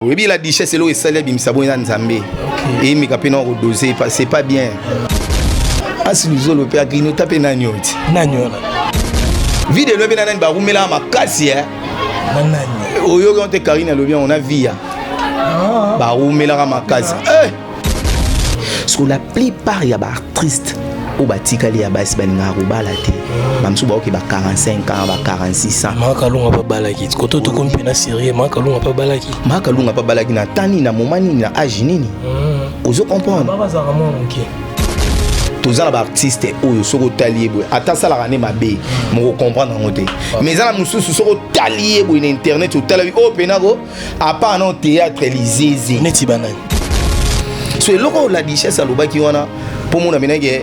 Oyebi la duchesse, eloko esali abimisa bongo eza Nzambe. Eyemika mpe na kodose, c'est pas bien. Asi luzolo mpe agrinota mpe nani oyo ti nani wana? Vide elobi na nani barumelaka makasi e. Na nani? Oyoki te, Karine alobi yango na via barumelaka makasi. Parce que la plupart ya baartiste oyo batikali ya basi balingaka kobala te. Bamosusu baoki ba 45 ans, ba 46 ans. Makalunga mpe abalaki koto, tokomi mpe na série. Makalunga mpe abalaki. Makalunga mpe abalaki na ta nini, na moma nini, na age nini? Ozo comprendre? Bazalaka mwa moke. Toza na baartiste oyo soki otali ye boye, ata asalaka nde mabe, moko comprendre yango te. Mais eza na mosusu, soki otali ye boye na internet, otala oyo mpenako apart na théâtre lizeze. Neti banani? So eloko oyo la duchesse alobaki wana, mpo mona menake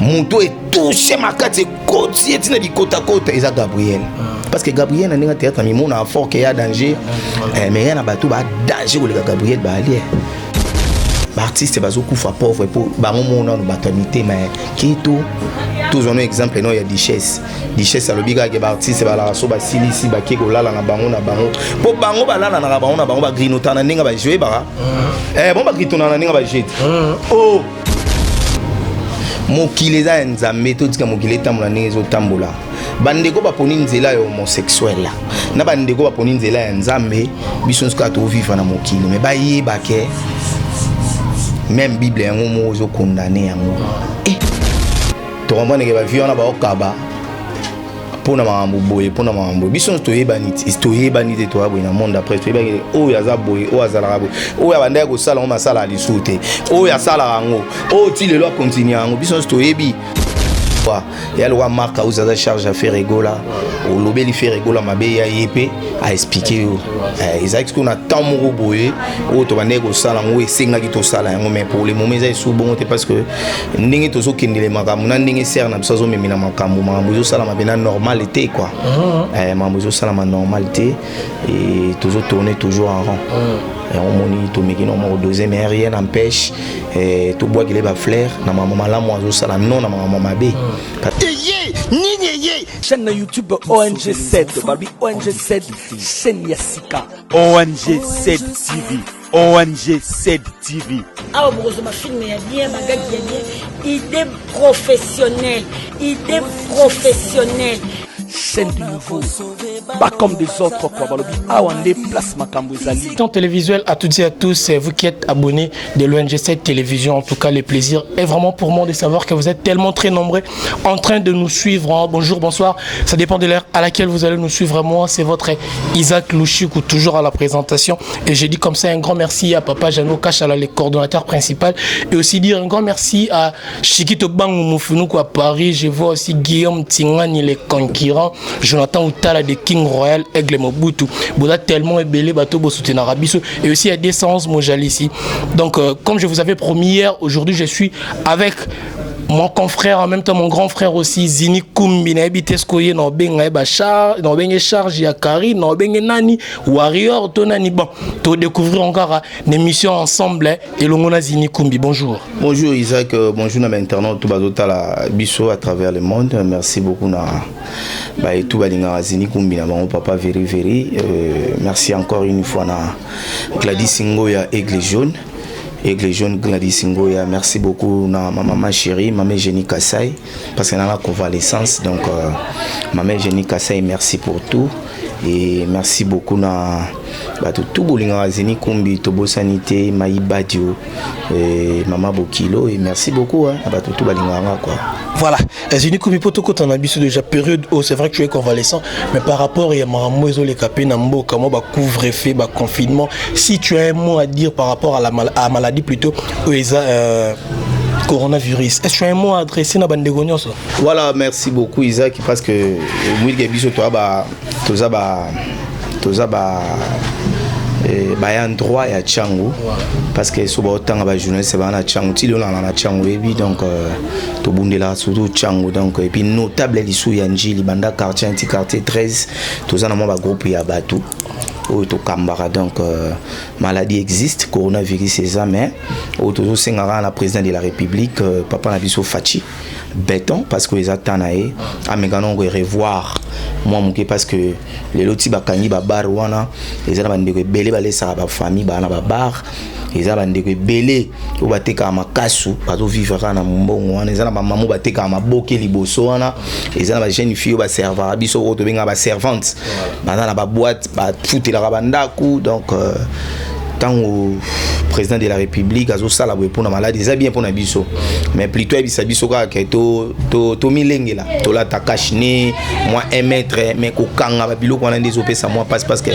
moto etouche makati, ekoti ye ntina bikotakota, eza Gabriel. Parce que Gabriel, na ndenge théâtre mimona fort ke ya danger, mais ya na bato badanger koleka Gabriel. Baalie baartiste bazokufa pauvre mpo bango moko nano bato ya mitema ya keto. Tozwa no exemple no ya duchesse. Duchesse alobi kaka ke baartiste balaka so basilisi, bake kolala na bango na bango, mpo bango balalanaka bango na bango, bagrinotana na ndenge bajeu baka bango bagrinotana na ndenge bajeu te. O mokili eza ya Nzambe, totika mokili etambola ndenge ezotambola. Bandeko baponi nzela ya homosexuel na bandeko baponi nzela ya Nzambe. Biso nyonso kaka tovivre na mokili, mais bayeba ke même Bible yango moko ezokondane yango. Tocomprendre ke bavie wana baokaba mpona makambo boye, mpona makambo boye. Biso nyonso toyebani te, toyebani te. Toya boye na monde après, toyebaki oyo aza boye, oyo azalaka boye, oyo abandaki kosala yango masala ya lisusu te, oyo asalaka yango, oyo ti lelo akontinue yango. Biso nyonso toyebi ya lokwa Mark House aza charge ya Ferre Gola. Olobeli Ferre Gola mabe, ya ye mpe aexpliquer yo. Ezalaki sikoyo na temps moko boye oyo tobandaki kosala yango, esengaki tosala yango. Mais pour le moment eza esu bongo te, parce que ndenge tozokendele makambo na ndenge sere na biso azomemela makambo, makambo ezosalama mpena normal te quoi. Makambo ezosalama normal te et tozotourner toujours en rond. Yango omoni tomeki no moko dose, mais rien n'empêche tobwakele bafleur na makambo malamu azosala, non na makambo mabe. Eye nini eye? Chaîne na YouTube ONG 7, babi ONG 7, chaîne ya sika. ONG 7 TV, ONG 7 TV. Awa bokozwa bafilm ya bien, bagagi ya bien, idée professionnelle, idée professionnelle. Chaîne du nouveau, pas comme des autres quoi. Balobi awa nde place makambo ezali. Temps télévisuel à toutes et à tous, vous qui êtes abonnés de l'ONG 7 Télévision, en tout cas, le plaisir est vraiment pour moi de savoir que vous êtes tellement très nombreux en train de nous suivre, hein. Bonjour, bonsoir, ça dépend de l'heure à laquelle vous allez nous suivre. Moi, c'est votre Isaac Louchikou, toujours à la présentation. Et je dis comme ça un grand merci à Papa Jano Kachala, le coordonnateur principal. Et aussi dire un grand merci à Chiquito Bangou Moufounou à Paris. Je vois aussi Guillaume Tingani, les conquérants. Jonathan Outala de King Royal, Aigle Mobutu. Boza tellement ebele, bato bo soutenir biso. Et aussi à 211 Mojali ici. Donc, comme je vous avais promis hier, aujourd'hui je suis avec mon confrère, en même temps mon grand frère aussi, Zini Kumbi. Nayebi te ce ye na obenga ye bachar, na obenge charge ya Kari, na obenge nani, warrior to nani. Bon, to découvrir encore une émission ensemble elongo na Zini Kumbi. Bonjour. Bonjour Isaac, bonjour na bainternaute tout bazotala biso à travers le monde. Merci beaucoup na baetu balingaka Zini Kumbi na bango papa Veri Veri. Merci encore une fois na Gladys Ngoya, Aigle Jaune, Aigle Jaune Gladys Ngoya. Merci beaucoup na ma maman chérie, maman Jenny Kasai, parce que na la convalescence. Donc maman Jenny Kasai, merci pour tout et merci beaucoup na bato tout bolingaka Zini Kumbi. Tobosani te Mai Badio, mama Bokilo, et merci beaucoup, hein, na bato tout balingaka nga quoi. Voilà, Zini Kumbi, po tokota na biso déjà période oh, c'est vrai que tu es convalescent, mais par rapport ya makambo ezoleka mpe na mboka, mwa bacouvre-feu, baconfinement, si tu as un mot à dire par rapport à la maladie plutôt oyo eza coronavirus, est-ce que tu as un mot à adresser na bandeko nyonso? Voilà, merci beaucoup Isaac, parce que mwilike biso toza ba baya droit ya Tshangu, parce que so baotanga bajournaliste baa na Tshangu ti lelo na Tshangu oyebi. Donc tobundelaka surtout Tshangu. Donc et puis notable lisusu ya Njili, banda quartier ti quartier 13, toza na mwa bagroupe ya bato oyo tokambaka. Donc maladie existe, coronavirus eza, mais oyo tozosengaka na président de la République, papa na biso Fatshi. Béton, parce que eza temps na ye ameka nongo revoir mwa moke, parce que lelo ti bakangi babar wana, eza na bandeko ebele balesaka bafamille baa na babar, eza bandeko ebele oyo batekaka makasu, bazovivre kaka na mbongo wana, eza na bamama batekaka maboke liboso wana, eza na bajeune fille oyo baservaka biso, oyo tobengaka baservante, baza na baboite, bafutelaka bandako. Donc ntango président de la République azosala boye mpona maladi, eza bien mpona biso, mais plutôt ayebisa biso kaka ke tomilengela, tolata cache-nez, mwa 1 mètre, mais kokanga babiloko wana nde ezopesa mwa mpasi, parce que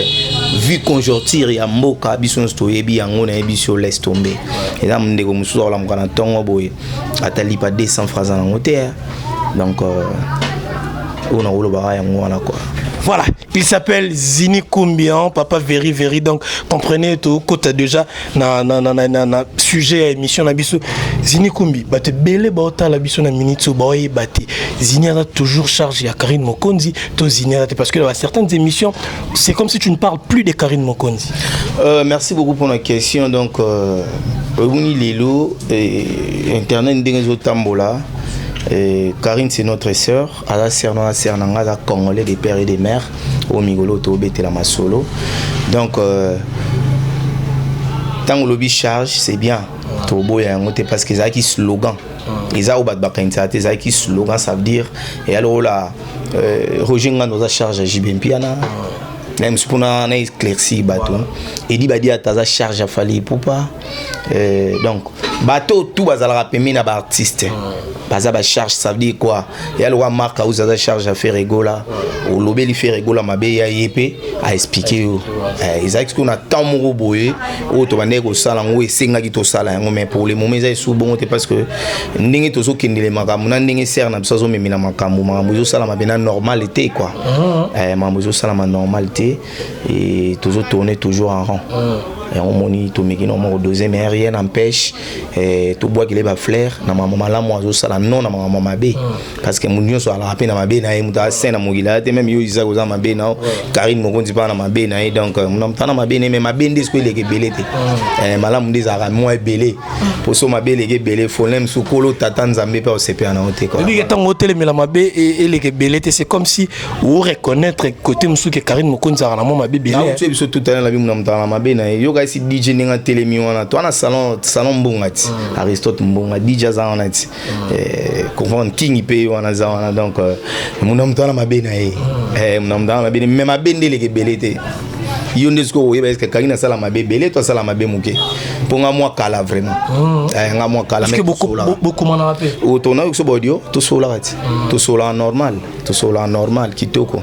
vu conjoncture ya mboka, biso nyonso toyebi yango. Nayebi biso, laisse tomber, eza ndeko mosusu akolamuka na ntongo boye, ata lipa 200 francs nango te. Donc oyo nakolobaka yango wana quoi. Voilà, il s'appelle Zini Kumbian, papa Very Very. Donc, comprenez tout, côté déjà, na sujet émission na biso. Zini Kumbi, bato ebele baotala biso na minute ba bate. Zini a toujours charge ya Karine Mokonzi, to Zini a, parce que dans certaines émissions, c'est comme si tu ne parles plus de Karine Mokonzi. Merci beaucoup pour la question. Donc, lelo, internet ndenge ezotambola. Et Karine, c'est notre sœur. Aza sœur na sœur na nga, aza congolais de père et de mère. Au migolo tobetela masolo. Donc ntango olobi charge, c'est bien. Toboya yango te, parce que ezalaki slogan. Eza oyo bato bakanisaka te, ezalaki slogan. Ça veut dire eya lokola Roger Ngando aza charge ya JB Mpiana na mosu mpona na éclaircir bato. Edi badi ata aza charge ya Fally Ipupa. Donc bato tu bazalaka pembeni na baartiste baza bacharge. Ça veut dire quoi? Eya lokwa Mark Aus aza charge ya Ferre Gola. Olobeli Ferre Gola mabe, ya ye mpe aexpliquer yo. Ezalaki sikoyo na temps moko boye oyo tobandaki kosala yango, esengaki tosala yango, mais pour le moment eza esu bongo te, parce que ndenge tozokendele makambo na ndenge sere na biso azomemela makambo, makambo ezosalama mpenza normal te quoi. Makambo ezosalama normal te et tozotourner toujours en rond. Yango moni tomeki no moko dose, mais rien n'empêche tobwakele bafleur na makambo malamu azosala, non na makambo mabe, parce que motu nyonso alaka mpe na mabe na ye. Moto asin na mokili aya te. Même yo Isaac, oza mabe na yo, Karine Mokonzi mpa na mabe na ye. Donc moto ana mabe na ye, mais mabe nde siko eleka ebele te. Malamu nde ezalaka mwa ebele, po so mabe eleka ebele, folin mosu kolo tata Nzambe mpe osepela na yo te. Obiki ntango otelemela mabe eleka ebele te, c'est comme si oreconnaître côté mosusu ke Karine Mokonzi azalaka na mwa mabe ebele. Biso tutana na bimu na moto na mabe na ye. Yoka esi DJ ndenge atelemi wana, to wana salon, salon Mbonga ti Aristote Mbonga, DJ aza wana ti comprendre King mpe wana aza wana. Donc muna moto wana mabe na ye, muna moto wana mabe, mais mabe nde eleka ebele te. Yo nde sikoyo oyeba eske Kangi nasala mabe ebele to asala mabe moke, mpo nga mwa kala vraiment, nga mwa kala. Bokomanaka mpe? Tonayoki so baaudio, tosolaka ti, tosolaka normal, tosolaka normal kitoko.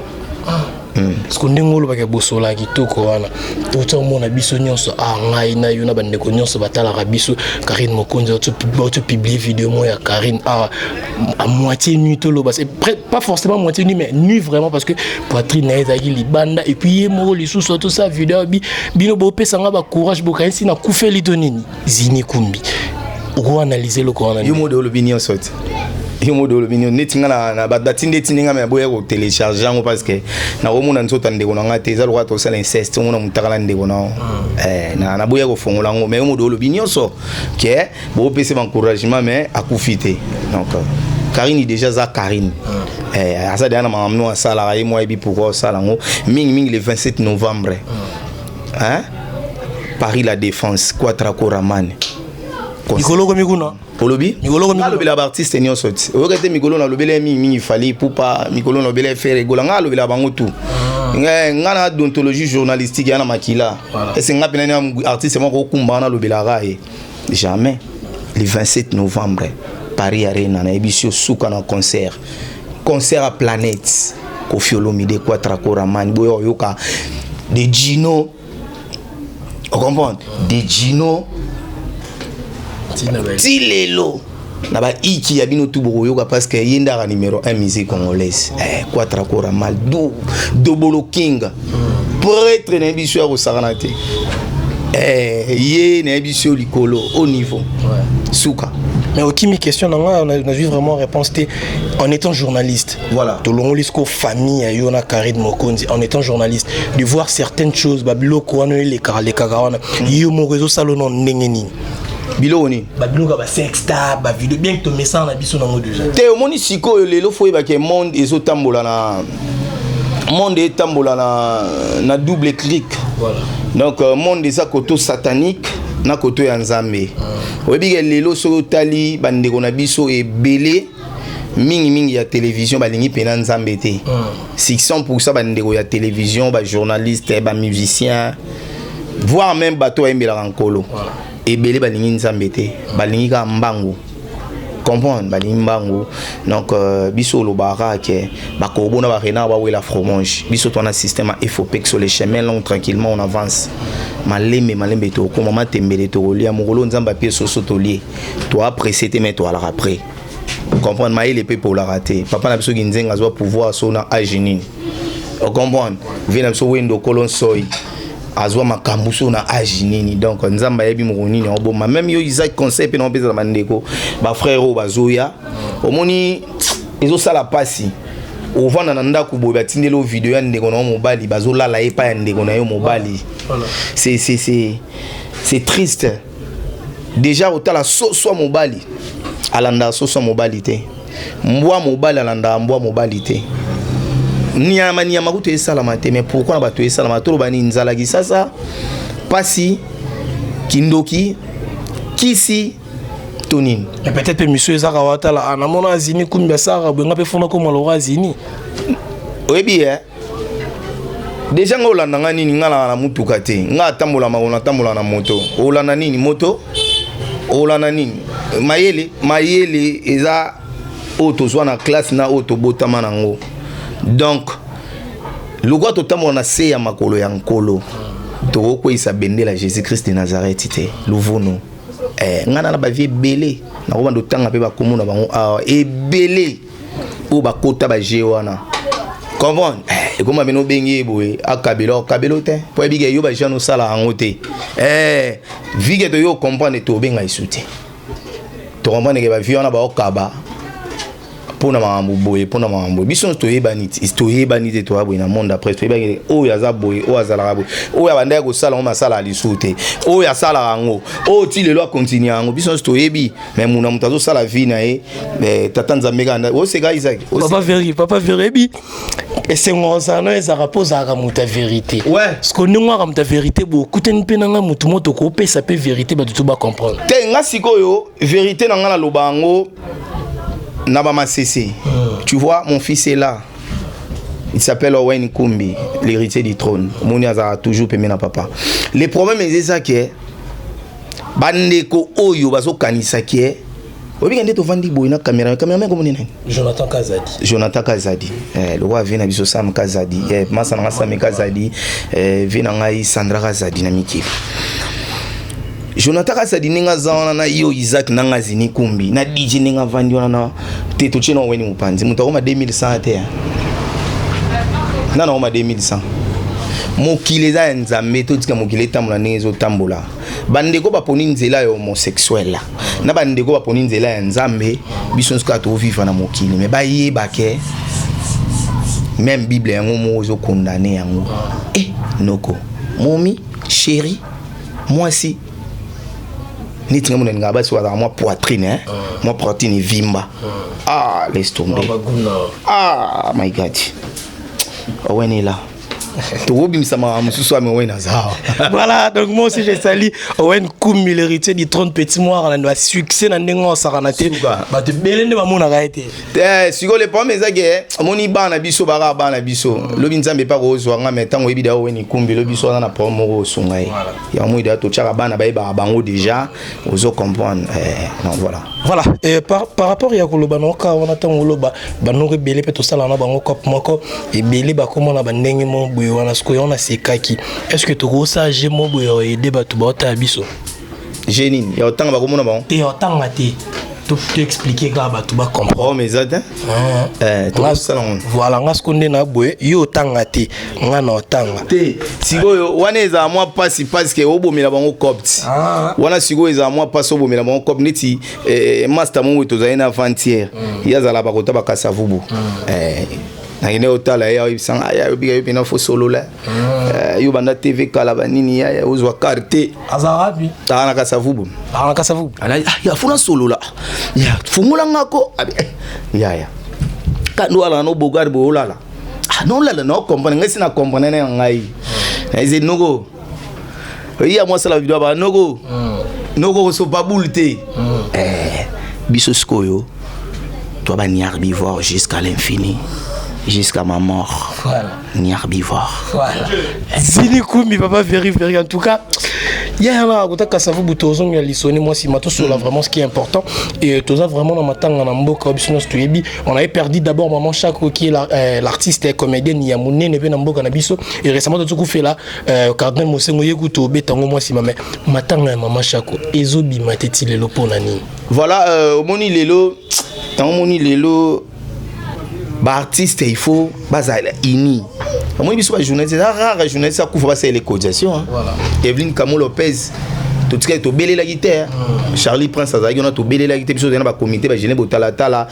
Parce que ndenge olobaka bosola kitoko wana, touti omona biso nyonso, a ngai na yo na bandeko nyonso batalaka biso, Karine Mokonzi bauti publier vidéo moko ya Karine à moitié nu. Toloba pas forcément moitié nu, mais nu vraiment, parce que poitrine na ye ezalaki libanda. Et puis ye moko lisusu tosala vidéo bino bopesanga bacourage, bokanisi nakufeli to nini. Zini Kumbi, okoanalyse eloko wana? Yo mode olobi nyonso te, yo mode olobi nyonso. Neti nga na bato batindi, etindi nga, me naboya kotélécharge yango, parce que nakomona nzoto ya ndeko na nga te. Eza lokola tosala inceste, omona motakala ndeko na naboya kofongola yango. Mais yo mode olobi nyonso ke bopesa baencouragement, mais akufi te. Donc Karine déjà aza Karine, aza deya na makambo no asalaka ye mo ayebi pourquoi osala yango. Mingimingi le 27 novembre, hein? Paris La Défense, Quatra Koraman. Mikolo komi kuna. Olobi alobela baartiste nyonso ti oyoka te. Mikolo nalobela ye mingimingi Fally Ipupa, mikolo nalobela ye Ferre Gola, ngai alobela bango tout. Ngai na déontologie journalistique ya na makila ese nga mpena ni artiste moko okumba wana alobelaka ye jamais. Le 27 novembre, Paris Arena, nayebi si osuka na concert, concert à planète, Koffi Olomide, Quatra Koraman. Boyo oyoka de Gino, ocomprendre, de Gino ti lelo na baiki ya bino tu bokoyoka, parce que ye ndaka numéro 1 musique congolaise. Quatra Koramal Dobolo King, prêtre, nayebi biso ya kosakana te. Ye nayebi biso likolo au niveau suka. Mais okimi question na nga, nazwi vraiment réponse te. En étant journaliste, voilà, tolongoli siko famille ya yo na Karine Mokonzi, en étant journaliste, de voir certaines choses, babiloko wana elekaka lekaka wana, yo moko ezosala ono ndenge nini? Biloko nini? Babiloko ya basextape, bavideo, bien que tomesana na biso nango déjà. Te, omoni sikoyo lelo fo oyebake monde ezotambola na monde etambola na double clic. Donc monde eza koto satanique na koto ya Nzambe. Oyebi ke lelo soki otali bandeko na biso ebele, mingimingi ya télévision, balingi mpena Nzambe te. 600 bandeko ya télévision, bajournaliste, bamusicien, voire même bato bayembelaka Nkolo ebele, balingi Nzambe te, balingi kaka mbangu, comprendre, balingi mbangu. Donc biso olobaka ke bakobona barenard bawela fromage. Biso twana système ya efopec sur les chemins long, tranquillement on avance, malembe malembe tokóma matembele, tokolia mokolo Nzambe apie soso tolie. Toapresse te, mais toalaka prêt, comprendre. Mayele mpe polaka te. Papa na biso Kinzenga azwa pouvoir so na age nini? Ocomprendre? Vie na biso Wendo Okolo Nsoi azwa makambo so na age nini? Donc Nzambe ayebi moko nini aoboma. Même yo Isaac, conseil mpe na opesa na bandeko, bafrère oyo bazoya, omoni ezosala mpasi. Ovanda na ndako boye, batindeli yo video ya ndeko na yo mobali, bazolala ye epai ya ndeko na yo mobali. C'est triste déjà. Otala soso ya mobali alandaka soso ya mobali te, mbwa mobali alandaka mbwa mobali te, nyama nyama kutu esalama te. Mais pourquoi na bato esalama? Toloba nini? Nzala, kisasa pasi, kindoki, kisi to nini? Mais peut-être mpe miso ezaka watala namona azini kumbi asaka boye, nga mpe fona koma loko azini. Oyebi e déjà nga olanda nga nini? Nga nanga na mutuka te, nga atambola makolo, natambola na moto. Olanda nini? Moto olanda nini? Mayele, mayele eza oyo tozwa na classe na oyo tobotama nango. Donc lokwa totambola na se ya makolo ya Nkolo, tokokweyisa bendela Jésus Christ de Nazareth te. Luvunu ngai na bavie ebele, nakobanda otanga mpe bakombo na bango awa, ebele oyo bakota baje wana, comprendre. Ekoma bino obengi ye boye, akabela okabela te, mpo yebike yo bajeune osala yango te. Vike toyo comprendre, tobenga esu te, tocomprendre ke bavie wana baokaba mpona makambo boye, mpona makambo boye. Biso nyonso toyebani te, toyebani te, toya boye na monde. Après toyebaki oyo aza boye, oyo azalaka boye, oyo abandaki kosala yango, asalaka lisusu te, oyo asalaka yango, oyo ti lelo akontinue yango. Biso nyonso toyebi, mais muna moto azosala vie na ye. Tata Nzambe kaka oseka Isaac. Papa Veri, papa Veri, ebi esengo ozala no ezalaka mpo ozalaka moto ya vérité. Parce que ndenge waka moto ya vérité boye, okutani mpe nanga motu mo tokopesa mpe vérité, bato to bacomprendre. Te, nga sikoyo vérité na nga naloba yango na bamasese. Tu vois, mon fils est là, il s'appelle Owen Kumbi, l'héritier du trône. Omoni azalaka toujours pembe na papa. Le problème eza eza ke bandeko oyo bazokanisa ke oyebika nde tovandi boye na caméra. Cameraman komoni nani? Jonathan Kazadi. Jonathan Kazadi, lokola vie na biso Sam Kazadi, masa na nga Sami Kazadi, vie na ngai Sandra Kazadi na mikili. Jonathan Kazadi ndenge aza wana na yo Isaac nanga Azini Kumbi na DJ ndenge avandi wana na te, totie na Oweni mopanzi. Moto akoma 2100 te, nana akoma 2100. Mokili eza ya Nzambe, totika mokili etambola ndenge ezotambola. Bandeko baponi nzela ya homosexuel na bandeko baponi nzela ya Nzambe. Biso nyonso kaka tovivre na mokili, mais bayeba ke même Bible yango moko ezokondane yango. Noko momi chéri mwasi neti nga mona ningaka basi bazalaka mwa poitrine, hein? Mwa poitrine evimba. Ah, laisse tomber. Ah my God, Owen est là, tokobimisa makambo mosusu ame Owen aza awa. Voilà, donc moi aussi je salue Owen Koumi, l'héritier du trône, petit noir na succès na ndenge osakana te. Suka. Bato ebele nde bamonaka ye te. Te, sikoyo le problème eza ke omoni bana biso baka bana biso lobi Nzambe epa kozwa nga, mais ntango oyebi da Owen Kumbi lobi biso aza na problème moko osunga ye yango moi da totiaka bana bayebaka bango déjà, ozo comprendre. Donc voilà. Voilà, et par rapport ya koloba na oka wana, ntango oloba banoko ebele mpe tosala na bango cope moko, ebele bakóma na bandenge mo boye wana. Sikoyo wana sekaki, est ce que tokosala je mo boye oede bato baotala biso? Je nini ya otanga bakomona bango? Te, otanga te, to expliquer kaka bato bacomprendre. Problème eza te. Tokosala yango. Voilà, nga siko nde na boye, yo otanga te, nga na otanga. Te, sikoyo wana ezala mwa mpasi parce que obomela bango copte. Wana sikoyo ezala mwa mpasi, obomela bango cope neti master moko tozali na avant-hier, ye azala bakota bakasavubu. Nakende kotala ye, ayebisanga aya yobika yo mpena fosolola. Yo banda TV kala banini yaya ozwa carte. Aza wapi? Aa na Kasavubu. Aa na Kasavubu. Ya funa solola ya fungola ngako. Yaya kandi olala no bogari boye olala nolala na ocomprendre ngai si na comprendre na ngai eze noko iya mwasala video ba noko noko kosopa boule te. Biso sikoyo toi ba herbivore jusqu'à l'infini, jusqu'à ma mort. Voilà. Ni herbivore. Voilà. Zini Kumbi, papa Véri Véri, en tout cas, ya na kota Kasavubu tozonga lisoni moi nsima tosola vraiment ce qui est important et toza vraiment na matanga na mboka biso nyonso toyebi. On avait perdu d'abord maman Chako qui est l'artiste et comédienne ya monene mpe na mboka na biso et récemment tozokufela cardinal Mosengo ye kutu obetango mwa nsima. Mais matanga ya mama Chako ezobima te ti lelo, mpo na nini? Voilà, omoni lelo, ntango omoni lelo baartiste, il faut bazala uni. Omoni biso bajournaliste, eza rare journaliste akufa basalela cotisation. Voilà. Evelyne Camo Lopez, totikali tobelelaki te. Charlie Prince azalaki wana, tobelelaki te. Biso tozali na bacomité bagene botalatala,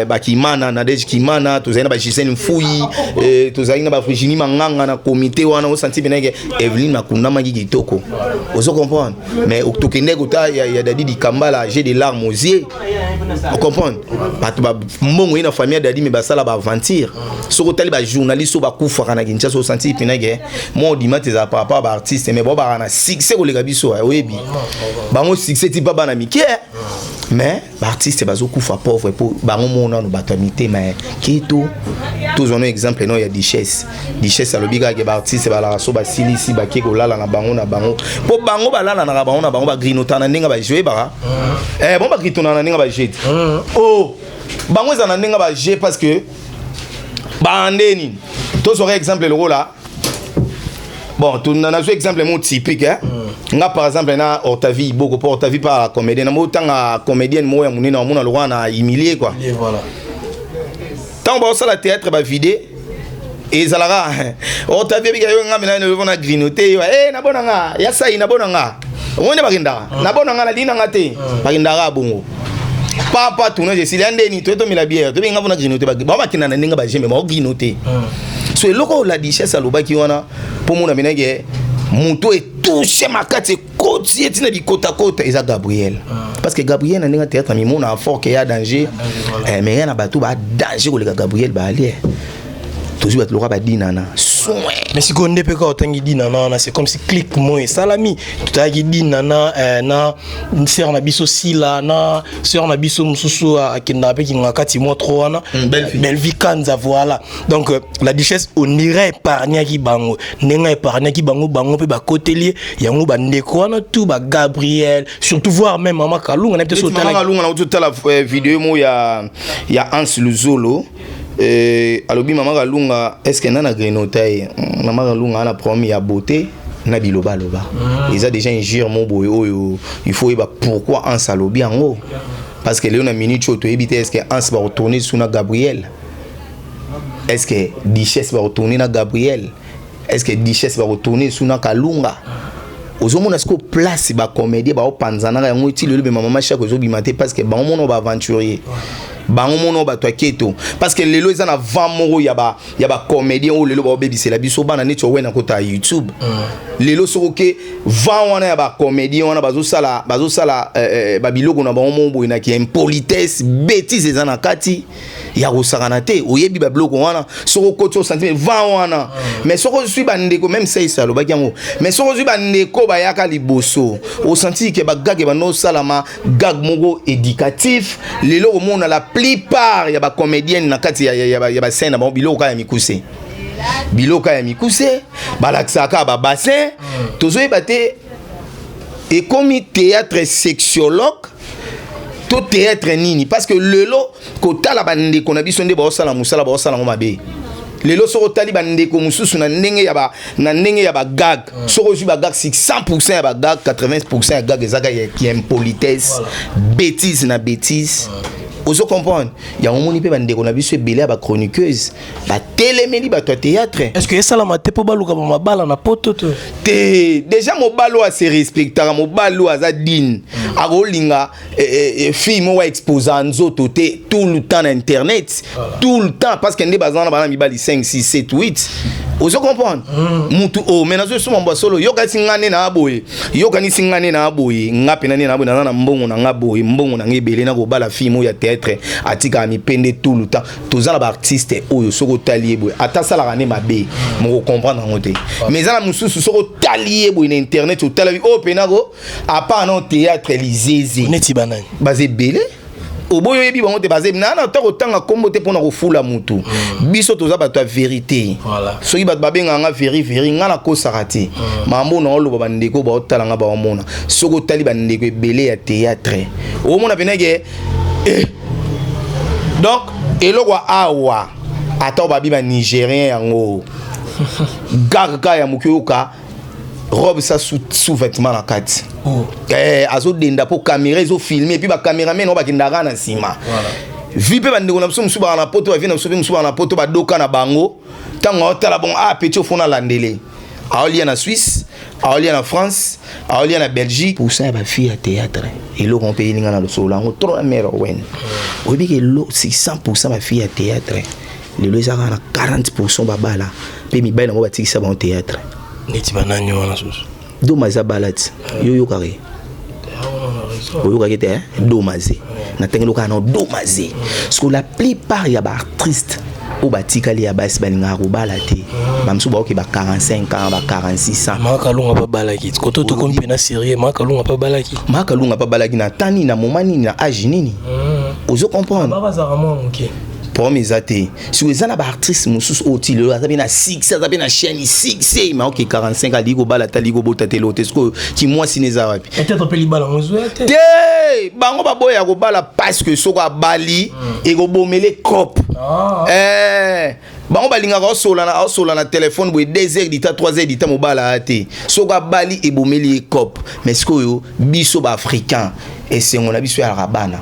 bakimana Nadege Kimana, tozali na bagisele Mfui, tozalaki na bavirginie Manganga na comité wana. Osanti penake Evelyne akundamaki kitoko, ozo comprendre? Mais tokendeki kota ya Dadi Dikambala, j'ai des larmes aux yeux, ocomprendre? Bato mbongo ye na famille ya Dadi, me basala baaventure. Soki otali bajournaliste oyo bakufaka na Kinshasa, osanti penake mwa odima te ezala par rapport ya baartiste, mais bao baka na succès koleka biso. Oyebi bango succès ti mpa bana mike, mais baartiste bazokufa pauvre mpo bango mo nano bato ya mitema ya keto. Tozwa no exemple no ya Duchesse. Duchesse alobi kaka ke baartiste balaka so basilisi bake kolala na bango na bango, mpo bango balalanaka bango na bango, bagrinotana na ndenge baje oyebaka bon, bagrinotana na ndenge baje te. O bango eza na ndenge baje parce que bande nini. Tozwaka exemple lokola, bon, nazwi exemple mo typique, hein? Nga par exemple na Ortavi Iboko, mpo Ortavi pa comédien na otanga comédienne moko ya monene, amona lokola na humilie quoi. Et voilà. Ntango baosala théâtre bavide ezalaka Ortavi ebika yo nga mina na grignote yo e nabona nga ya sai nabona nga omoni bakendaka nabona nga nalingi nanga te, bakendaka bongo papa tournage esili ya ndeni toye tomela bière, toyebi nga mpona grignote bao bakenda na ndenge bajeme bao grignote. So eloko oyo la Duchesse alobaki wana mpo mona menake moto etouche makati ekoti ye ntina bikotakota eza Gabriel, parce que Gabriel na ndenge théâtre amimona fort ke ya danger, mais ya na bato ba danger koleka Gabriel baalie. Tozwi bato lokola badinana soin. Mais sikoyo nde mpe kaka otangi Dinana wana, c'est comme si clique mo esalami. Totalaki Dinana na sœur na biso Sila na sœur na biso mosusu akendaka mpe kinga kati mwa tro wana. Bellevue. Bellevue Kanza, voilà. Donc la Duchesse onira épargnaki bango ndenge épargnaki bango, bango mpe bakoteli ye yango bandeko wana tu bagabriel, surtout voire même mama Kalunga na biso. Neti mama Kalunga, nauti otala video moko ya Hans Luzolo, alobi mama Kalunga est ce que nana grenota ye. Mama Kalunga ana problème ya beauté na bilobaloba. Eza déjà injure mo boye oyo il faut oyeba pourquoi Hans alobi yango, parce que lelo na minute oyo toyebi te est ce que Hans bakotourne su na Gabriel, est ce que Duchesse bakotourne na Gabriel, est ce que Duchesse bakotourne su na Kalunga. Ozomona sikoyo place bacomédien baopanzanaka yango ti lelo bema mama Chako ezobima te, parce que bango mona baaventurier, bango mona bato ya keto, parce que lelo eza na vent moko ya bacomédien oyo lelo baobebisela biso bana neti owena kota ya YouTube. Lelo soki oke vent wana ya bacomédien wana bazosala babiloko na bango moko boye naki ya impolitesse, bétise eza na kati ya kosakana te. Oyebi babiloko wana soki okoti osanti vent wana. Mais soki ozwi bandeko, même Saisa alobaki yango, mais soki ozwi bandeko bayaka liboso, osanti ke bagag bando osalama gag moko éducatif. Lelo komona la plupart ya bacomédienne na kati ya bascène na bango, biloko kaka ya mikuse, biloko kaka ya mikuse, balakisaka kaka babassin. Tozoyeba te ekomi théâtre sexologue to théâtre nini, parce que lelo kotala bandeko na biso nde baosala mosala, baosala yango mabe. Lelo soki otali bandeko mosusu na ndenge ya bagag, soki ozwi bagag 100 ya bagag, 80 ya gag ezaka ya impolitesse, bétise na bétise. Ozo comprendre? Yango omoni mpe bandeko na biso ebele ya bachroniqueuse batelemeli bato ya théâtre. Est ce que esalama te mpo baluka bamabala na poto to? Te, déjà mobali oyo ase respectaka, mobali oyo aza digne, akolinga fille moko aexposa nzoto te tout le temps na internet, tout le temps, parce que nde baza wana, bana mibali 5, 6, 7, 8. Ozo comprendre? Mutu oyo me nazosoma mbwa solo, yokanisi nga nde na boye, yokanisi nga nde na boye, nga mpena nde na boye, naza na mbongo na nga boye, mbongo na nga ebele, nakobala fille moko ya théâtre atikaka mipende tout le temps. Toza na baartiste oyo soki otali ye boye, ata asalaka nde mabe, moko comprendre yango te. Mais eza na mosusu, soki otali ye boye na internet, otala oyo mpenako apart na théâtre lizeze. Neti banani? Baza ebele, oboyi oyebi bango te. Baza nana ta kotanga nkombo te mpona kofula mutu. Biso toza bato ya vérité. Soki bato babengaka nga veri veri, nga nakosaka te. Makambo na oloba, bandeko baotala nga, baomona. Soki otali bandeko ebele ya théâtre, omona peneke eh. Donc eloko awa, ata babi banigérien yango gaka ya moki, oyoka robe sa sous-vêtement na kati. Oh. Azodenda mpo caméra ezofilme, et puis bacameraman oyo bakendaka na nsima. Vi mpe bandeko na biso mosusu baka na poto, bavi na biso mpe mosusu baka na poto, badoka na bango. Ntango aotala bongo, ah petit, ofona alandele, aolia na Suisse, aolia na France, aolia na Belgique. Pourcent ya bafille ya théâtre, eloko mpe elinga na losolo yango trop na mare wen, oyebi ke 100 bafille ya théâtre lelo eza kaka na 40 babala mpe mibali yango batikisa bango théâtre. Neti banani wana susu? Doma eza bala ti yo oyokaka ye, oyokaki te domaze na ntenge kaka na domaze, parce que la plupart ya baartiste oyo batikali ya basi balingaka kobala te. Bamosusu baoke ba 45 ans, ba 46 ans. Makalunga mpe abalaki koto, tokomi mpe na sérieux. Makalunga mpe abalaki. Makalunga mpe abalaki na ta nini, na moma nini, na age nini? Ozo comprendre? Bazalaka mwa moke. Problème eza te. Soki eza na baartiste mosusu oyo ti lelo aza mpe na succès, aza mpe na chaîne succès, ma oke 45, alingi kobala te, alingi kobota te, lelo te. Sikoyo kimwasi ne eza wapi? Peut-être mpe libala ngo ezwa te. Te, bango baboya kobala parce que soki abali, ekobomele cope. Bango balingaka aosola na telefone boye 2 heures dita, 3 heures dita, mobala aya te. Soki abali, ebomeli ye cope. Mais sikoyo biso baafricain, esengo na biso eyalaka bana.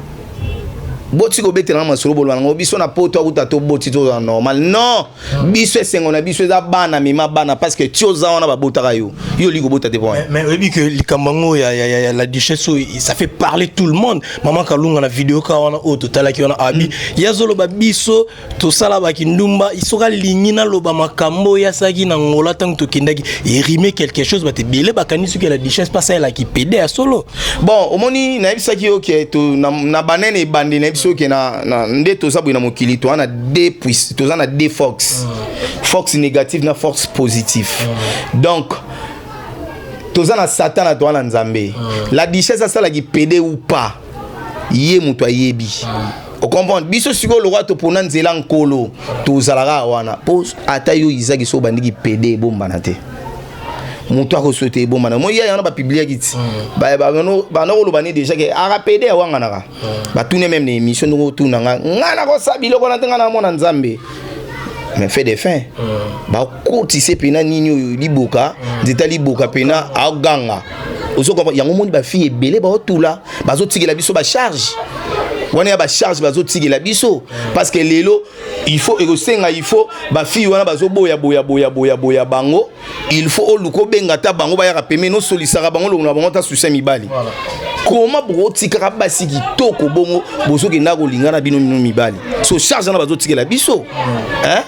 Boti kobetelanga masolo, boloba nango biso na poto akuta toboti, tozala normal. Non, biso esengo na biso eza bana, mema bana, parce que ti oza wana babotaka yo, yo olingi kobota te point. Mais oyebi que likambo yango ya la duchesse oyo, ça fait parler tout le monde. Mama Kalunga na video ka wana oyo totalaki wana, abi ye azoloba biso tosala bakindumba. Soki alingi naloba makambo oyo asalaki na Ngola ntango tokendaki, erime quelque chose, bato ebele bakani soki la duchesse mpe asalelaki pédé ya solo. Bon, omoni, nayebisaki yo ke na banene ebandi, nayebisi yo ke nde toza boye na mokili, toza na deux toza na deux force, force négative na force positive. Donc toza na Satan na toza na Nzambe. La duchesse asalaki pédé ou pas, ye moto ayebi. Ocomprendre? Biso sikoyo lokwa topona nzela nkolo, tozalaka wana mpo ata yo izaki so obandiki pédé, ebombana te. Moto akoso te, ebombana. Moi ya wana bapubliaki ti bana koloba ne déjà ke aka pédé, awanganaka. Batune même na émission ndenge otunanga nga, nakosala biloko na te, nga namona Nzambe. Mais fait de fin, bakotise mpena nini oyo liboka, nzeta liboka mpena aganga. Ozo comprendre? Yango omoni bafille ebele baotula, bazotikela biso bacharge wana ya bacharge, bazotikela biso, parce que lelo il faut ekosenga, il faut bafille wana bazoboya boya boya boya boya bango, il faut oluka obenga ata bango bayaka pembeni, osolisaka bango, longola bango ata susi ya mibali. Koma bokotikaka basi kitoko bongo, bozokenda kolinga na bino bino mibali. So charge wana bazotikela biso, hein?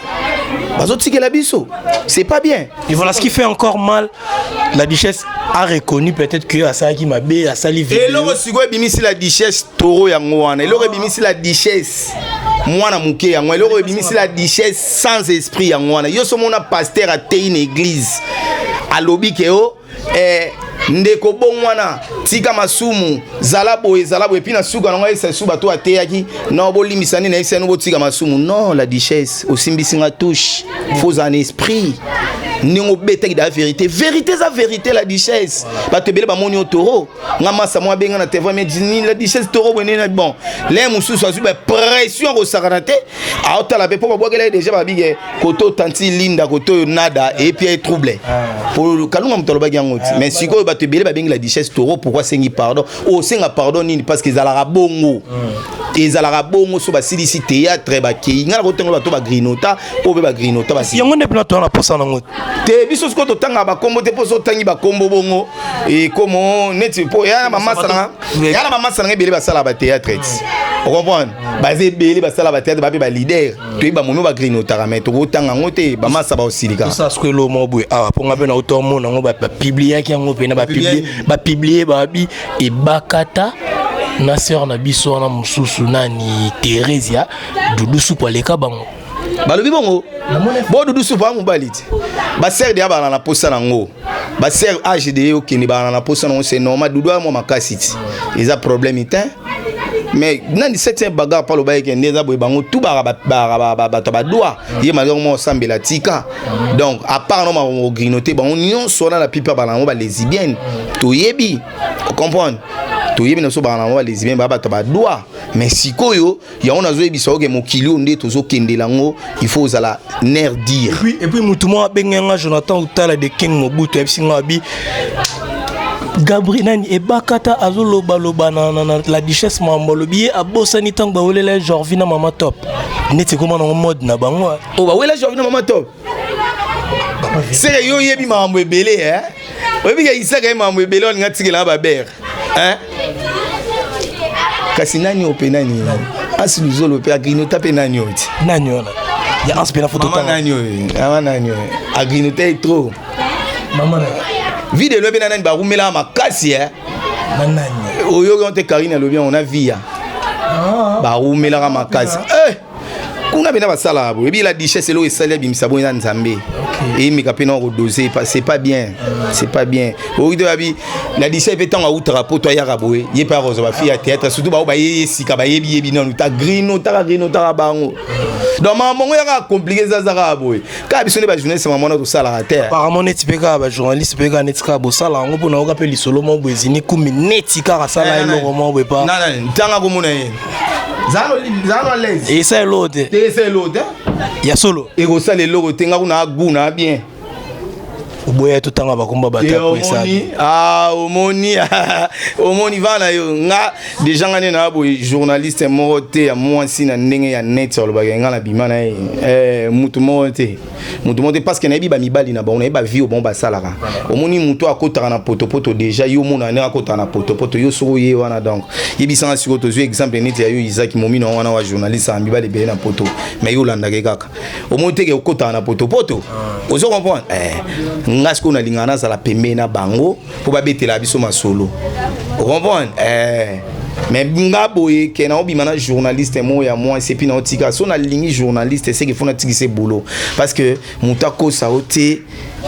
Bazotikela biso, c'est pas bien. Et voilà ce qui fait encore mal. La duchesse a reconnu peut-être que asalaki mabe, asali vidéo. Eloko sikoyo ebimisi la duchesse toro yango wana, eloko ebimisi la duchesse mwana moke yango, eloko ebimisi la duchesse sans esprit yango wana. Yo so mona pasteur atei na église, alobi ke o ndeko bongwana, tika masumu, zala boye, zala boye, et puis na suka nango ayesa esu bato ateyaki non, bolimbisa nini, nayebisa no botika masumu. Non, la duchesse, osimbisi nga touche, faut ozala na esprit. Ndenge obetaki da vérité, vérité eza vérité. La Duchesse, bato ebele bamoni yo taureau. Nga masa mo abenga na téléphone, mais nini, la Duchesse taureau boye nini? Bon, le mosusu azwi bapression akosakana te, aotala mpe mpo babwakela ye déjà. Babike koto tanti Linda, koto oyo nada et puis aye trouble po Kalunga moto alobaki yango ti. Mais sikoyo bato ebele babengi la Duchesse taureau. Pourquoi asengi pardon? Osenga pardon nini? Parce que ezalaka bongo, ezalaka bongo. So basilisi théâtre, bakei. Ngai na kotenga bato bagrinota oyo mpe bagrinota basi. Yango nde mpena toza na posa nango. Te, biso sikoyo totangaka bakombo te, mpo so otangi bakombo bongo ekomo neti mpo ya na bamasa nanga, ya na bamasa nanga ebele basalaka bathéâtre ti, ocomprendre? Baza ebele basala bathéâtre, bape baleader, toyebi bamomi bagrinotaka, mais tokotanga yango te, bamasa baosilikaka. Tosala sikoyo eloko moko boye awa, mpo nga mpe na uta omona yango, bapubliaki yango mpena, bapublier babi ebakata na sœur na biso wana mosusu nani, Theresia. Dudu Supu aleka bango. Balobi bongo bo Dudu Supu a mobali te. Basere deya bala na posa nango, basere age de ye okende bala na posa nango, c'est normal. Dudu aya mwa makasi ti, eza problème te. Mais nani septième bagarre pa loba eke nde eza boye, bango tu baka bato ya badwa ye malgré mwa osambela tika. Donc à part no makambo grignote, bango nyonso wana na pipa bala yango balesbienne, toyebi, comprendre, toyebi na biso bala yango balesbienne, baa bato ya badwa. Mais sikoyo yango nazoyebisa oke mokili oyo nde tozokendela yango, il faut ozala nerf dire. Et puis mutu moko abenge nga, Jonathan Utala de King Mobutu, ayebisi nga abi Gabriel nani ebakata azolobaloba na la Duchesse. Mambo alobi, ye abosani ntango bawelela Jorvi na Mama Top, neti ekoma nango mode na bango. O bawela Jorvi na Mama Top, seke yo oyebi makambo ebele, eh? Oyebi ke Isaka ye makambo ebele olinga tikelanga babere, eh? Kasi nani oyo mpe nani Asi Luzolo mpe agrinota mpe nani oyo ti? Nani wana ya Anse mpe na foto? Mama nani oyo, mama nani oyo agrinota ye trop? Mama na Vie de loin mpe na nani barumelaka makasi, eh? Na nani? Oyoki yango te? Karine alobi yango na via, barumelaka makasi, eh! Kuna mpena basalaka boye. Ebi la Duchesse, eloko esali abimisa bongo eza Nzambe eyemeka mpe na kodose. C'est pas bien, c'est pas bien. Oyoki te? Babi la Duchesse mpe ntango awutaka poto, ayaka boye, ye mpe akozwa bafille ya théâtre, surtout bao baye ye sika, bayebi yebi nanu ta grino taka grino taka bango. Donc makambo yango yaka compliqué, eza kaka boye, kaka biso nde bajournaliste mama wana tosalaka te. Apparemment neti mpe kaka bajournaliste mpe kaka neti kaka bosala yango mpona oyoka mpe lisolo moko boye ezini kumi, neti kaka asala eloko moko boye pa. Ntanga komona ye zala à l'aise. Esa eloko te. Te, esa eloko te. Ya solo. Ekosala eloko te, nga kuna agu na bien. Oboya totanga bakomba bato. Omoni, ah, omoni, omoni vana yo. Nga déjà, nga nde na boye journaliste moko te ya mwasi na ndenge ya net alobaka nga na bima na ye, eh, mutu moko te, mutu moko te, parce que nayebi bamibali na bango, nayebi bavie oyo bango basalaka. Omoni mutu akotaka na potopoto déjà, yo omona ndenge akotaka na potopoto, yo soko ye wana. Donc yebisanga sikoyo, tozwi exemple neti ya yo Isaki Momino wana wa journaliste ya mibali ebele na poto, mais yo olandaka ye kaka, omoni teke okotaka na potopoto, ozo comprendre, eh, nga sikoyo nalingaka nazala pembeni na bango mpo babetela biso masolo, ocomprendre, eh. Mais nga boye ke naobima na journaliste moko ya mwasi et puis naotika so nalingi journaliste, seke fo natikisa boulot, parce que moto akosa o te.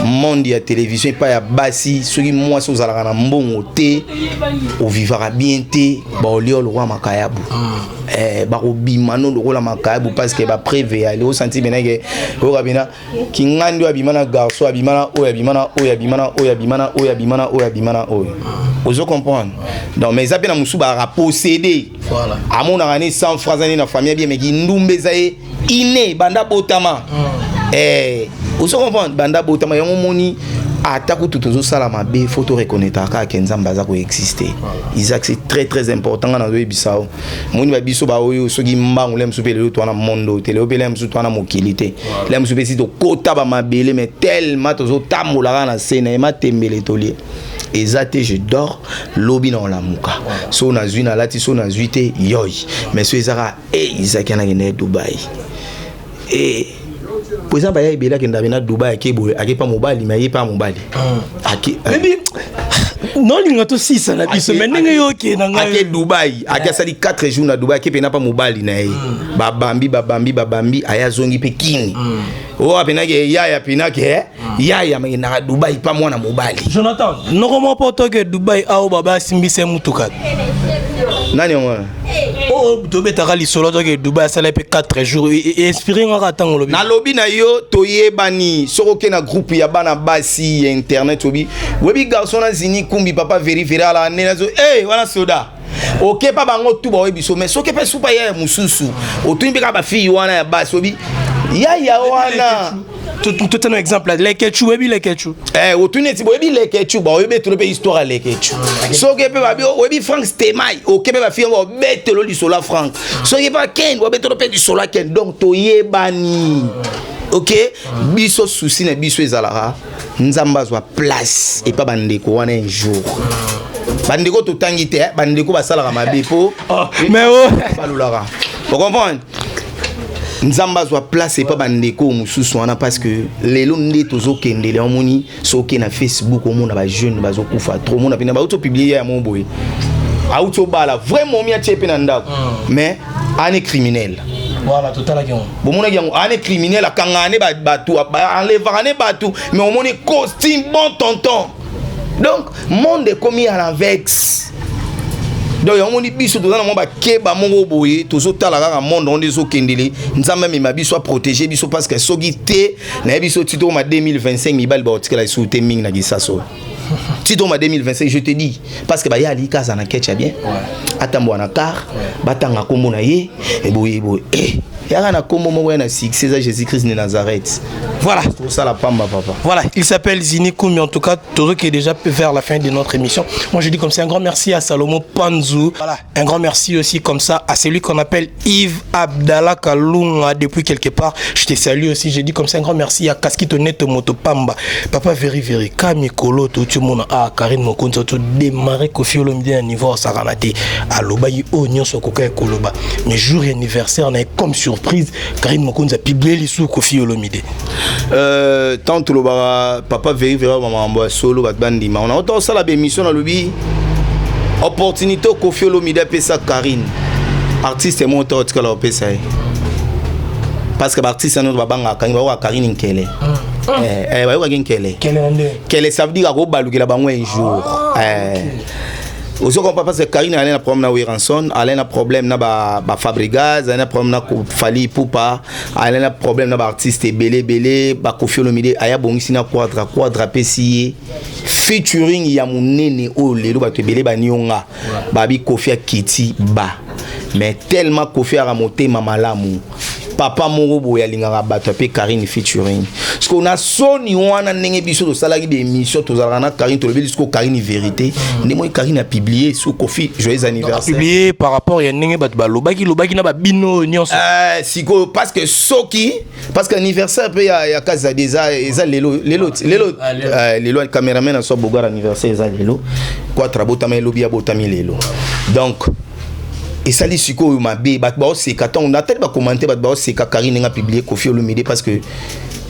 Monde ya télévision epai ya basi, soki mwasi ozalaka na mbongo te, ovivaka bien te, baolia lokola makayabu, eh, bakobima no lokola makayabu, parce que bapreuve yali osanti penake oyoka pena kingandi oyo abima na garçon, abima na oyo, abima na oyo, abima na oyo, abima na oyo, abima na oyo, abima na oyo, ozo comprendre? Donc mais eza mpe na mosusu bazalaka possédé, amonaka ni 100 francs ani na famille bien, mais kindumba eza ye ine banda botama, eh, ozo comprendre, banda botama yango. Omoni, ata kutu tozosala mabe, faut toreconnaître kaka ke Nzambe aza koexiste. Isaac, c'est très très important. Nga nazoyebisa yo, moni babiso baoyo soki mbangu le mosusu mpe lelo towana mondo te, lelo mpe le mosusu towana mokili te, le mosusu mpe si tokota bamabele, mais tellement tozotambola kaka na se na ye, matembele tolie eza te. Je dors, lobi na olamuka, so nazwi nalati, so nazwi te yoi. Mais so eza kaka e Isaki anakende Dubai e po eza baya ebele, akenda na Dubai, ake boye, ake pa mobali, me aye pa mobali ake. Bebi, nolinga tosisa na biso, me ndenge yo okenda ngai. Ake Dubai, ake asali 4 jours na Dubai, ake pena pa mobali na ye, babambi babambi babambi, aye azongi mpe kini oyo apenake yaya, penake yaya makendaka Dubai pa mwana mobali. Jonathan, noko moko mpo toke Dubai awa, baba asimbisa ye mutuka. Nani yango wana? Oyo tobetaka lisolo toke Dubai, asala mpe 4 jours, inspiré ngaka ntango olobi. Nalobi na yo, toyebani. Soki oke na groupe ya bana basi ya internet, obi oyebi garçon na Zini Kumbi, papa veri veri ala nde nazo e wana soda, okepa bango tu baoyebi so. Mais soki mpe supa yaya mosusu, otuni mpe kaka bafille wana ya basi, obi yaya wana. Totano exemple, Lekechu, oyebi Lekechu? Eh, otuni neti boyebi Lekechu, baoyebi etolo mpe histoire ya Lekechu. Soki mpe babi oyebi Frank Stemai, oke mpe bafille yango babetelo lisolo ya Frank. Soki mpe Ken, babetelo mpe lisolo ya Ken. Donc toyebani, ok. Biso susi na biso ezalaka Nzambe azwa place epa bandeko wana. Un jour bandeko totangi te, bandeko basalaka mabe mpo mais oh. Balolaka, ocomprendre? Nzambe azwa place epa bandeko mosusu wana, parce que lelo nde tozokendele. Omoni, soki na Facebook omona bajeune bazokufa trop, omona mpena bauti opublier ya mo boye, auti obala vrai momi, atie mpe na ndako, mais ane criminel. Voilà, totalaki yango. Bomonaki yango, ane criminel, akangaka ne bato, enlevaka ne bato, mais omoni costume bon tonton. Donc monde ekomi à l'inverse. Donc yango moni biso toza na mwa bakeba moko boye, tozotala kaka monde ngo nde ezokendele. Nzambe amema biso, aprotéger biso, parce que soki te, nayebi biso ti tokoma 2025, mibali baotikala lisusu te mingi na Kisasa oyo. Ti tokoma 2025, je te dis, parce que baya alika aza na ketch ya bien, atambola na car, batanga nkombo na ye eboye eboye, yaka na nkombo moko ya na succès, eza Jésus Christ de Nazareth. Voilà. Tosala pamba, papa. Voilà, il s'appelle Zini Koumi. En tout cas, Toro qui est déjà vers la fin de notre émission. Moi, je dis comme ça un grand merci à Salomon Panzou. Voilà, un grand merci aussi comme ça à celui qu'on appelle Yves Abdallah Kalunga depuis quelque part. Je te salue aussi. Je dis comme ça un grand merci à Kaskito Neto Moto Pamba. Papa Veri Veri, Kami Kolo, tout le monde, ah, Karine Mokonzo, tout démarré Kofi Olomide à niveau Saranate. Aloba, yi nyonso koka koloba. Mais jour anniversaire, on a comme surprise, Karine Mokonzo a publié les sous Kofi Olomide. Tant tolobaka papa veri veri, bamakambo ya solo, bato bandima. Ona ota osala baémission, nalobi opportunité Kofi Olomide apesa Karine, artiste moko te otikala opesa ye, parce que baartiste nyonso babangaka kangi, bayokaka Karine nkele. Bayokaki nkele. Kele, ça veut dire akobalukela bango un jour. Ozo comprendre? Parce que Karine allait na problème na Werrason, allait na problème na ba ba Fabregas, allait na problème na Fally Ipupa, allait na problème na ba artiste ebele ebele. Ba Koffi Olomide aya bongisi na Quadra, Quadra apesi ye featuring ya monene oyo lelo bato ebele banionga babi Koffi akiti ba. Mais tellement Koffi aka motema malamu, papa moko boye alingaka bato, ape Karine featuring. Parce que na soni wana, ndenge biso tosalaki baémission, tozalaka na Karine, tolobeli siko Karine vérité, nde moi Karine apublié sur Kofi joyeux anniversaire. Publié par rapport ya ndenge bato balobaki lobaki na babino nyonso. Sikoyo, parce que soki, parce que anniversaire mpe ya Kazadi eza lelo lelo lelo. Lelo cameraman aso Bogar, anniversaire eza lelo. Quatra abotama elobi, abotami lelo. Donc esali sikoyo mabe, bato baoseka. Ntango natali bacommentaire, bato baoseka Karine ndenge apublié Kofi Olomide, parce que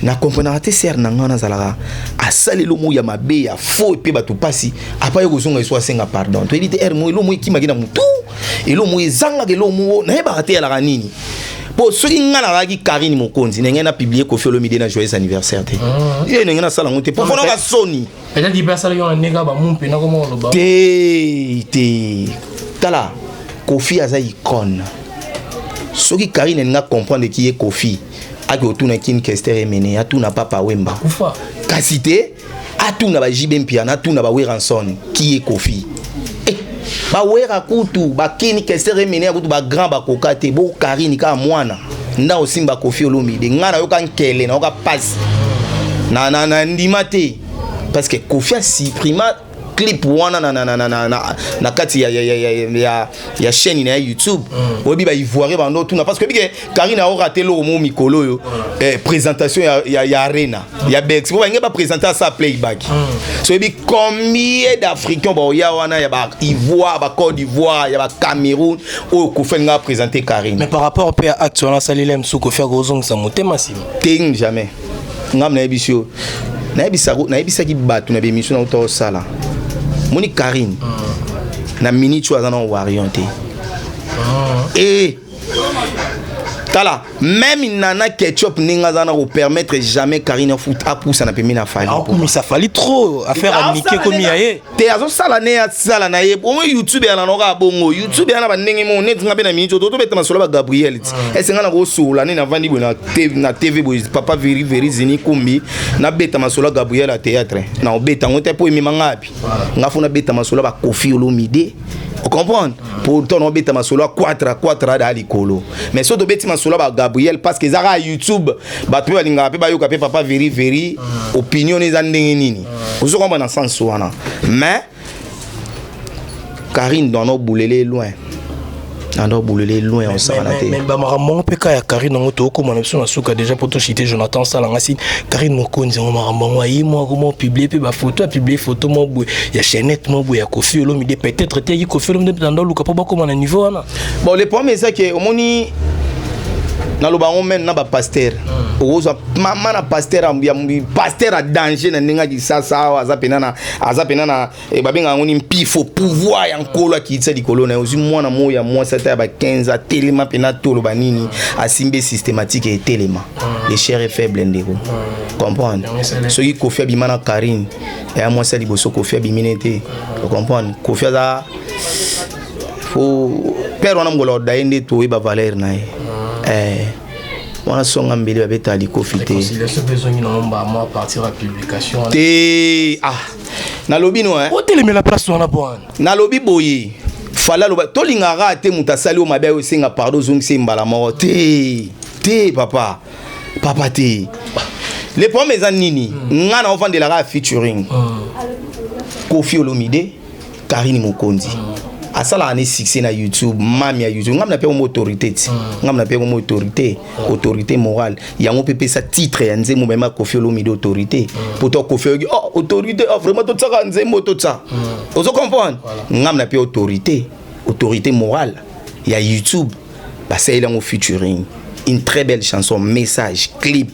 na comprenaka te. Sere na ngai nazalaka asali elomo ya mabe ya faux, epe bato mpasi apa ye kozonga eso asenga pardon. Toyebi te ere mo elomo ekimaki na motu, elomo ezangaka, elomo nayebaka te eyalaka nini. Mpo soki ngai nazalaki Karine Mokonzi, ndenge na publie Kofi Olomide na joyeux anniversaire te, ye ndenge nasala yango te, mpo fonaka soni. Peut-être mpe asalaki wana ndenge bamu mpe nakoma oloba. Te te, tala, Kofi aza icône. Soki Karine alinga comprendre ki ye Kofi, ake otuna Kin Kester Emene, atuna Papa Wemba. Kufa. Kasi te, atuna baJB Mpiana, atuna baWeranson ki ye Kofi. Eh, bawera kutu, bakini Kester Emene ya kutu bagrand bakoka te. Bo Karine kaka mwana nda osimba Kofi Olomide, ngai nayoka nkele, nayoka pasi na ndima te, parce que Kofi asupprima clip wana na kati ya chaîne na ya YouTube. Oyebi baivoirien bando tuna, parce que oyebi ke Karine aorate eloko mo mikolo oyo, présentation ya arena ya Bercy, po bange baprésente asa playback. So oyebi combien d'Africains baoya wana, ya baIvoire, baCôte d'Ivoire, ya baCameroun, oyo Kofi alinga aprésente Karine. Mais par rapport mpe ya acte wana asaleli mosusu, Kofi akozongisa motema nsima? Te, jamais. Ngam nayebisi yo, nayebisaki bato na bémission nauta osala, moni Karine na minute oyo aza na warrior te. E Tala, même Nana Ketchup, ndenge aza na kopermettre jamais Karine apusana pembeni na Fally. Aokumisa Fally trop, affaire amike komi ya ye. Te, azosala ne, asala na ye omo. YouTube ya nanoka bongo, YouTube ya na bandenge mo neti nga mpe na miniti oyo tobeta masolo ba Gabriel ti ese nga na kosola nde navandi boye na TV boye, papa Veri Veri Zini Kumbi, nabeta masolo ya Gabriel ya théâtre, na obeta yango te mpo emema nga api. Nga fo nabeta masolo ya baKoffi Olomide, ocomprendre? Pourtant naobeta masolo ya 4 4 ada likolo, mais so tobeti masolo ya baGabriel parce que eza kaka YouTube, bato mpe balingaka mpe bayoka mpe papa Veri Veri opinion eza ndenge nini, ozo comprendre na sens wana. Mais Karine doit obulele loin, ando obulele loin, osakana te. Bamakambo yango mpe ka ya Karine yango, tookóma na biso na suka déjà mpo tochite. Jonathan asalanga si Karine Mokonzi yango, makambo yango aye moko mo publie mpe bafoto, apublie photo mo boye ya chaînette mo boye ya Koffi Olomide. Peut-être te yaki Koffi Olomide mpe nando oluka mpo bakóma na niveau wana. Bon, le problème eza ke omoni, naloba yango mene na bapasteur, okozwa mama na pasteur ya pasteur ya danger na ndenge ya Kisasa awa, aza pena na babengaka yango ni mpifo, pouvoir ya Nkolo akitisa likolo na ye. Ozwi mwana moko ya mwasi ata ya ba 15, atelema mpena, toloba nini, asimbi systématique, etelema. Le chair est faible, ndeko, comprendre? Soki Koffi abima na Karine ya mwasi ya liboso, Koffi abimi ne te, comprendre? Koffi aza fo père wana, mokolo oda ye nde toyeba valeur na ye. Wana songa mbeli babetaka likofi te. Te, ah, nalobi no. Otelemela place wana po wana. Nalobi boye, Fally aloba tolingaka te. Moto asali oyo mabe, ayo osenga pardon, ozongisa ye mbala moko te. Te, papa, papa, te. Le problème eza nini? Nga na ovandelaka ya featuring Koffi Olomide, Karine Mokonzi asalaka ne succès na YouTube, mami ya YouTube. Ngam na mpe komo autorité ti, ngam na mpe komo autorité, autorité morale. Yango mpe pesa titre ya nzembo mema Koffi Olomide autorité, po to Koffi oyoki, oh, autorité, oh, vraiment totiaka nzembo totia, ozo comprendre? Ngam na mpe autorité, autorité morale ya YouTube, basaleli yango featuring, une très belle chanson, message, clip,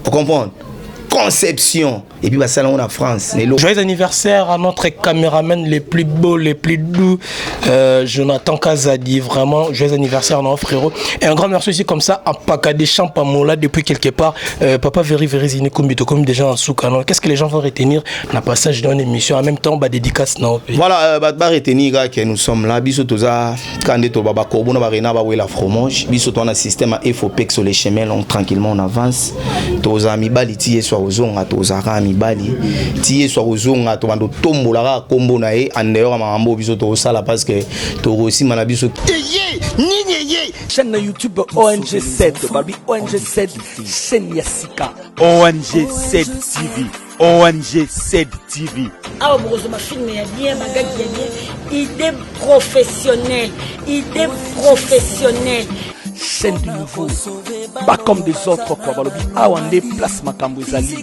ocomprendre, conception, et puis basala yango na France. Joyeux anniversaire à notre caméraman les plus beaux, les plus doux, Jonathan Kazadi. Vraiment, joyeux anniversaire à notre frérot. Et un grand merci aussi comme ça à Paka Deschamps Pamola depuis quelque part. Papa Veri Veri Zine Kumbito, comme déjà en Soukano. Qu'est-ce que les gens vont retenir dans le passage dans l'émission? En même temps, bah, dédicace non. Voilà, bah, retenir que nous sommes là. Biso toza kande to baba korbona barena ba la fromage. Biso to na système à FOPEX sur les chemins long, tranquillement on avance. Toza mibali ti Yesu ozonga, tozaka mibali ti Yesu akozonga, tobanda otombolaka kombo na ye en dehors ya makambo biso tokosala, parce que tokosima na biso. Eye nini eye? Chaîne na YouTube ONG 7, babi ONG 7, chaîne ya sika. ONG 7 TV, ONG 7 TV. Awa bokozwa bafilm ya bien, bagag ya bien, idée professionnelle, idée professionnelle. Chaîne du nouveau, pas comme des autres quoi. Balobi awa nde place makambo ezali.